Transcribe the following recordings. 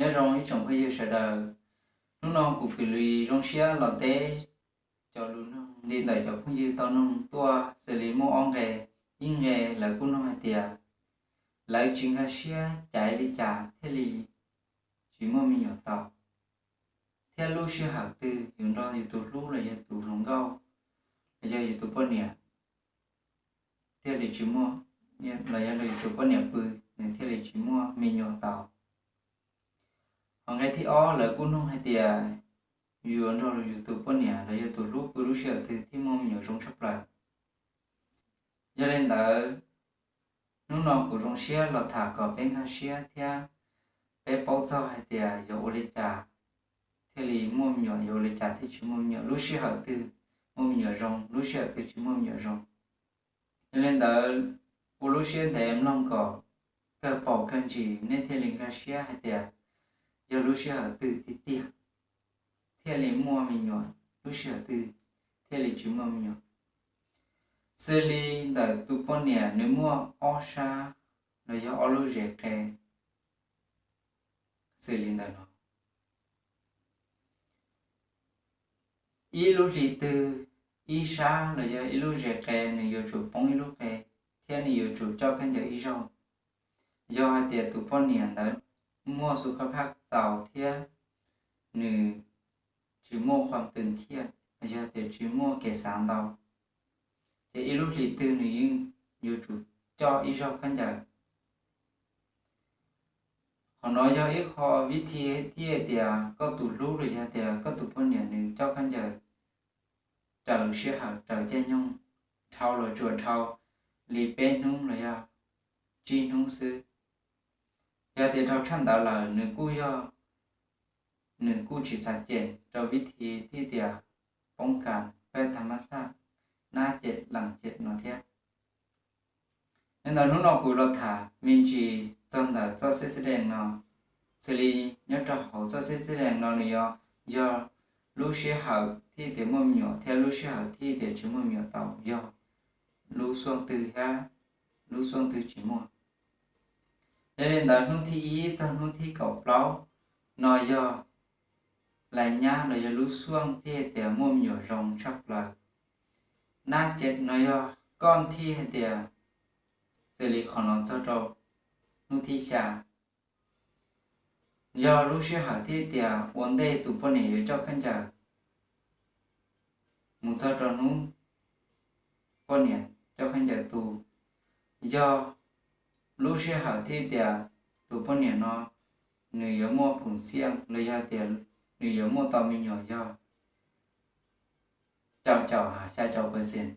Nyob zoo ib tsoom phooj ywg sawv daws, hnub no kuv Kwv Lis zoo siab los teb cov lus noog li ntawm cov phooj ywg tau noog tuaj xws li muaj ob nqe, ib nqe lawv kuj noog hais tias lawv tsis nkag siab caiv li cas thiaj li tsis muaj me nyuam tau, thiab lub sij hawm twg yus nrog yus tus hlub los yog tus hluas nkauj los yog yus tus poj niam thiaj li tsis muaj, los yog nrog yus tus poj niam pw nws thiaj li tsis muaj me nyuam tau. Ho nqe thib ob lawv kuj noog hais tias yus yuav nrog yus tus poj niam los yog tus hlub pw lub sij hawm twg thiaj muaj me nyuam zoo tshaj plaws. Yog li ntawd, hnub no kuv zoo siab los tham kom peb nkag siab thiab peb paub txog hais tias yuav ua li cas thiaj li muaj me nyuam, yuav ua li cas thiaj tsis muaj me nyuam, lub sij hawm twg muaj me nyuam zoo, lub sij hawm twg tsis muaj me nyuam zoo. Yog li ntawd, ua lub siab ntev mloog kom kawg paus kawg ntsis nej thiaj li nkag siab hais tias yog lub sij hawm twg tiag tiag thiaj li muaj me nyuam, lub sij hawm twg thiaj li tsis muaj me nyuam. Xws li ntawm tus poj niam nws muaj ob sab los yog ob lub zes qe, xws li ntawm no. Ib lub hli twg ib sab los yog ib lub zes qe nws yuav tsum poob ib lub qe, thiab nws yuav tsum coj khaub ncaws ib zaug. Yog hais tias tus poj niam ntawd muaj xu khab phaj txaus thiab nws tsis muaj khuam twm khiaj, los yog tias tsis muaj kev xav ntau, ces ib lub hlis twg nws yeej yuav tsum coj ib zaug khaub ncaws. Qhov no yog ib qho vib thi thiab tias koj tus hlub los yog tias koj tus poj niam nws coj khaub ncaws raws sij hawm raws caij nyoog, dhau los tsuas dhau li peb hnub los yog tsib hnub xwb. Yog tias dhau tshaj ntawd lawm nws kuj yog, nws kuj tsis xav cem rau vib thi thiab tias poob kas peb tham mas xaj nab cem lees cem no thiab. Li ntawd hnub no kuv los tham me ntsis txog ntawm txoj xib xib dees no. Xws li nyob rau hauv txoj xib xib dees no nws yog, yog lub sij hawm thiab tias muaj me nyuam thiab lub sij hawm thiab tias tsis muaj me nyuam tau yog lub xuaj twg thiab lub xuaj twg tsis muaj. Yog li ntawd hnub thib ib txog hnub thib kaum plaub no yog lais nyab los yog lub xuaj thiab tias muaj me nyuam zoo tshaj plaws. Nab cem no yog koj thiaj hais tias, xws li qhov no txog rau hnub thib xya, yog lub sij hawm thiab tias ua ntej tus poj niam yuav coj khaub ncaws mus txog rau hnub poj niam coj khaub ncaws tu, yog lub sij hawm thiab tias tus poj niam no nws yuav muaj phum xiaj los yog tias nws yuav muaj tau me nyuam yog caum caum ha xya caum percent.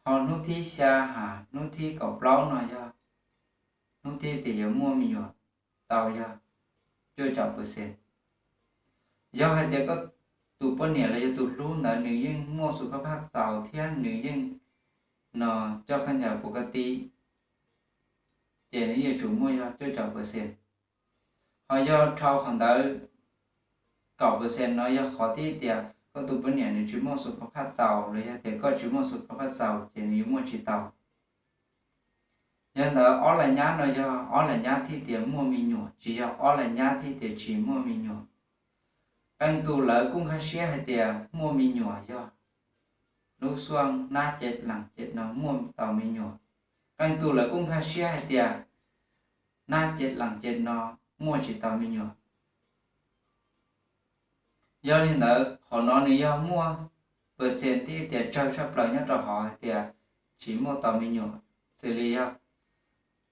Ho hnub thib xya ha hnub thib kaum plaub no yog hnub thiab tias yuav muaj me nyuam tau yog cuaj caum percent. Yog hais tias koj tus poj niam los yog tus hlub ntawd nws yeej muaj xu khab phaj txaus thiab nws yeej no coj khaub ncaws pus kab tib, ces nws yuav tsum muaj yog cuaj caum percent. Ho yog dhau qhov ntawd kaum percent no yog qhov thiab tias koj tus poj niam nws tsis muaj xu khab phaj txaus los yog tias koj tsis muaj xu khab phaj txaus ces nws yuav muaj tsis tau. Yog ntawd ob lais nyab no yog ob lais nyab thiab tias muaj me nyuam, tsis yog ob lais nyab thiab tias tsis muaj me nyuam. Qee tus lawv kuj nkag siab hais tias muaj me nyuam yog lub xuaj nab cem lees cem no muaj tau me nyuam. Qee tus lawv kuj nkag siab hais tias nab cem lees cem no muaj tsis tau me nyuam. Yog li ntawd qhov no nws yog muaj percent thiab tias tsawg tshaj plaws nyob rau hauv hais tias tsis muaj tau me nyuam. Xws li yog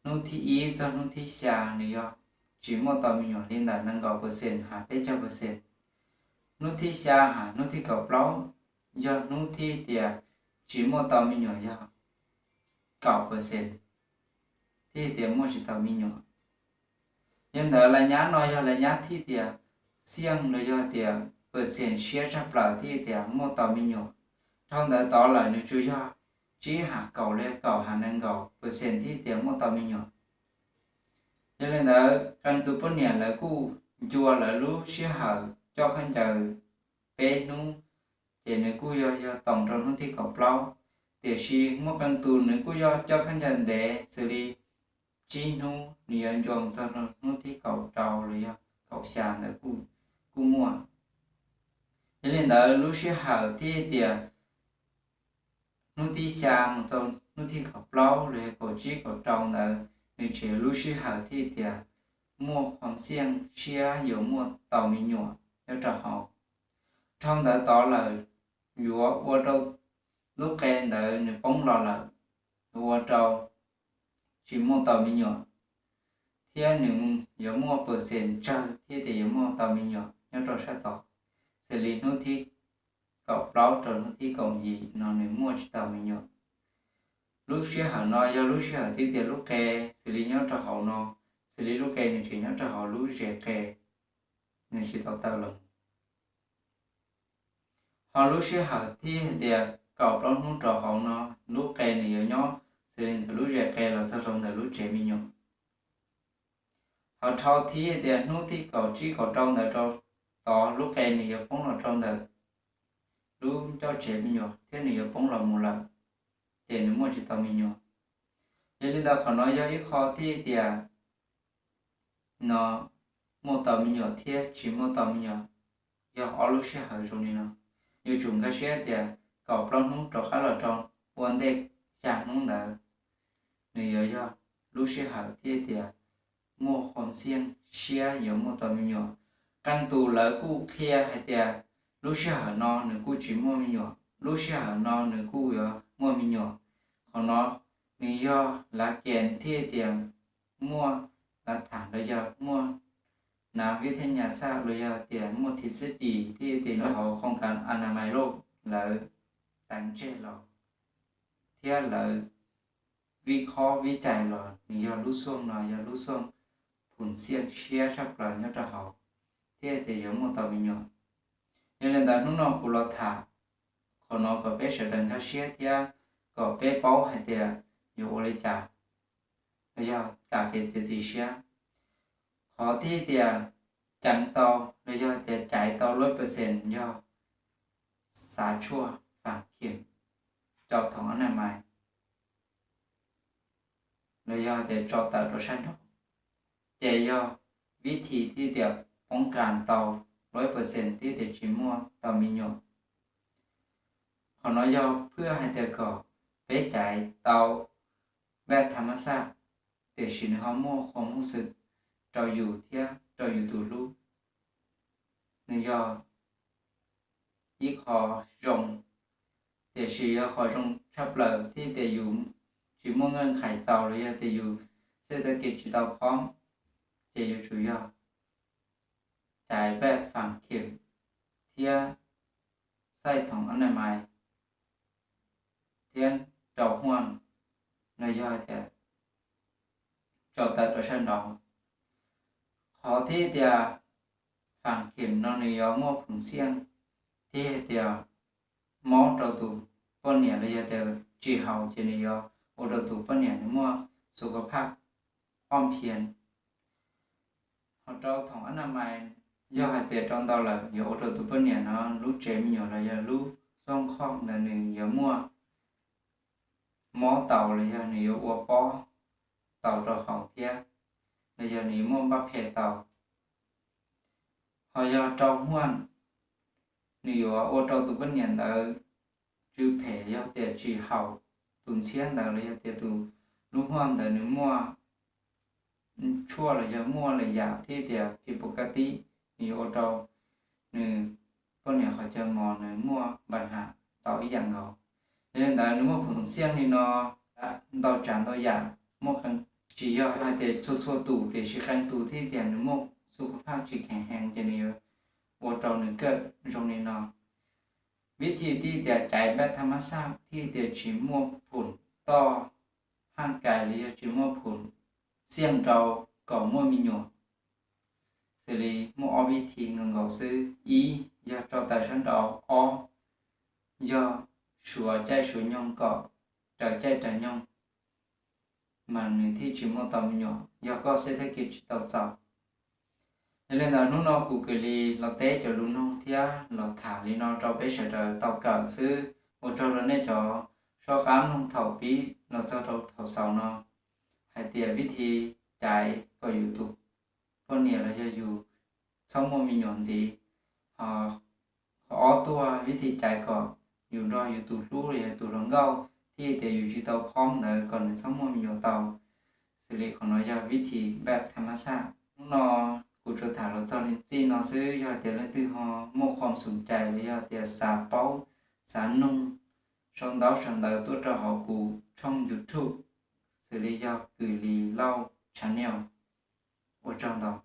hnub thib ib txog hnub thib xya nws yog tsis muaj tau me nyuam li ntawm nees nkaum percent ha peb caug percent. Hnub thib xya ha hnub thib kaum plaub yog hnub thiab tias tsis muaj tau me nyuam yog kaum percent thiab tias muaj tsis tau me nyuam. Yog ntawd lais nyab no yog lais nyab thiab tias xiaj los yog tias percent siab tshaj plaws thiab tias muaj tau me nyuam. Dhau ntawd tod lawm nws tsuas yog tsib ha kaum li kaum ha nees nkaum percent thiab tias muaj tau me nyuam. Yog li ntawd qee tus poj niam lawv kuj ncua lawv lub sij hawm coj khaub ncaws peb hnub, ces nws kuj yog yog toom rau hnub thib kaum plaub. Tiam sis muaj qee tus nws kuj yog coj khaub ncaws ntev xws li tsib hnub, nws yuav ncua mus txog hnub thib kaum rau los yog kaum xya ntawd kuj muaj. Yog li ntawd lub sij hawm thiab tias hnub thib xya mus txog hnub thib kaum plaub los yog kaum tsib kaum rau ntawd, nws tseem yog lub sij hawm thiab tias muaj qhov xiaj siab yuav muaj tau me nyuam nyob rau hauv. Dhau ntawd tod lawm, yuav ua rau lub qe ntawd nws poob los lawm, yuav ua rau tsis muaj tau me nyuam, thiab nws yuav muaj percent tsawg thiab tias yuav muaj tau me nyuam nyob rau sab tod. Xws li hnub thib kaum plaub rau hnub thib kaum yim no nws muaj tsis tau me nyuam. Lub sij hawm no yog lub sij hawm thiab tias lub qe xws li nyob rau hauv no, xws li lub qe nws tseem nyob rau hauv lub zes qe, nws tsis tau tawm los. Ho lub sij hawm thiab hais tias kaum plaub hnub rau hauv no, lub qe nws yuav nyob xws li ntawm lub zes qe los txog rau ntawm lub tsev me nyuam. Ho dhau thiab tias hnub thib kaum tsib kaum rau ntawd rau tod lub qe nws yuav poob los rau ntawm lub ncauj tsev me nyuam thiab nws yuav poob los mus lawm, ces nws muaj tsis tau me nyuam. Yog li ntawd qhov no yog ib qho thiab tias no muaj tau me nyuam thiab tsis muaj tau me nyuam, yog ob lub sij hawm zoo li no. Yuav tsum nkag siab tias kaum plaub hnub rov qab los rau ua ntej xya hnub ntawd, nws yuav yog lub sij hawm thiab tias muaj qhov xiaj siab yuav muaj tau me nyuam. Qee tus lawv kuj qhia hais tias lub sij hawm no nws kuj tsis muaj me nyuam, lub sij hawm no nws kuj yuav muaj me nyuam. Qhov no nws yog lav kees thiab tias muaj lav tham los yog muaj nav vib theb nyas xaj los yog tias muaj thib xib dis thiab tias nyob hauv khoom kav anamais loj lawv teev tseg los thiab lawv vib khob vib cais los nws yog lub xuaj no yog lub xuaj phum xiaj siab tshaj plaws nyob rau hauv thiab tias yuav muaj tau me nyuam. Yog li ntawd hnub no kuv los tham qhov no kom peb sawv daws nkag siab thiab kom peb paub hais tias yuav ua li cas los yog kam kev txiav txim siab. Qhov thiab tias ceev tau los yog tias caiv tau lub percent yog xav tshuaj fam khim rau thoom anamais los yog tias tso tawm rau sab nraud, ces yog vib thib thiab tias poob kas tau lub percent thiab tias tsis muaj tau me nyuam. Qhov no yog phwj hais tias kom peb caiv tau npaj tham mas xaj, tiam sis nws ho muaj qhov muj xwm rau yus thiab rau yus tus hlub. Nws yog ib qho zoo, tiam sis yog qhov zoo tshaj plaws thiab tias yus tsis muaj nqaij nqhais txaus los yog tias yus xwb tag kis tsis tau phob, ces yuav tsum yog caiv npaj fam khim thiab xaij thoom anamais thiab rau huaj los yog tias tso tawm rau sab nraud. Qhov thiab tias fam khim no nws yuav muaj phum xiaj thiab tias mob rau tus poj niam los yog tias tsis haum ces nws yuav ua rau tus poj niam nws muaj xu kho phaj ob phiaj. Ho rau thoom anamais, yog hais tias rau ntau lawm yuav ua rau tus poj niam no lub tsev me nyuam los yog lub xub khoj ntawd nws yuav muaj mob tau los yog nws yuav ua pob tau rau hauv thiab los yog nws yuav muaj npaj phem tau. Ho yog rau huaj, nws yuav ua rau tus poj niam ntawd tsw phem yog tias tsis haum tus ntxhiab ntawd los yog tias tus lub huaj ntawd nws muaj tshuaj los yog muaj lwm yam thiab tias phim pov ka tib, nws yuav ua rau nws poj niam qhov chaw mos nws muaj npa ham tau ib yam nkaus. Yog li ntawd nws muaj phum xiaj li no ntau tsav ntau yam, muaj qee, tsis yog hais tias txhua txhua tus tiam sis qee tus thiab tias nws muaj xu kho phaj tsis kheev heev ces nws yuav ua rau nws kawm zoo li no. Vib thib thiab tias caiv npaj tham mas xaj thiab tias tsis muaj phum toj haj kais los yog tsis muaj phum xiaj rau kom muaj me nyuam. Xws li muaj ob vib thib nkaus nkaus xwb, ib yog tso tawm sab nraud, ob yog suav caij suav nyoog kom raws caij raws nyoog, mas nws thiaj tsis muaj tau me nyuam yog koj xwb thiaj kev tsis tau txaus. Yog li ntawd hnub no kuv kis li los teb cov lus nug thiab los tham li no rau peb sawv daws tau kawm xwb. Ua tsaug rau nej cov sob qab mloog thaum pib los txog rau thaum xaus no. hais tias vib thi caiv kom yus tus poj niam los yog yus txhob muaj me nyuam ntxiv. Ho qhov ob tuaj, vib thi caiv kom yus nrog yus tus hlub los yog tus hluas nkauj thiab tias yus tsis tau phob ntawd kom nws txhob muaj me nyuam tau. Xws li qhov no yog vib thi npaj tham mas xaj. Hnub no kuv tsuas tham los txog li txij no xwb. Yog tias leej twg ho muaj qhov xoom cai los yog tias xav paub, xav nug, sau ntaub sau ntawv tuaj rau hauv kuv tshooj YouTube, xws li yog Kws Lis Lauj Channel. Ua tsaug ntau.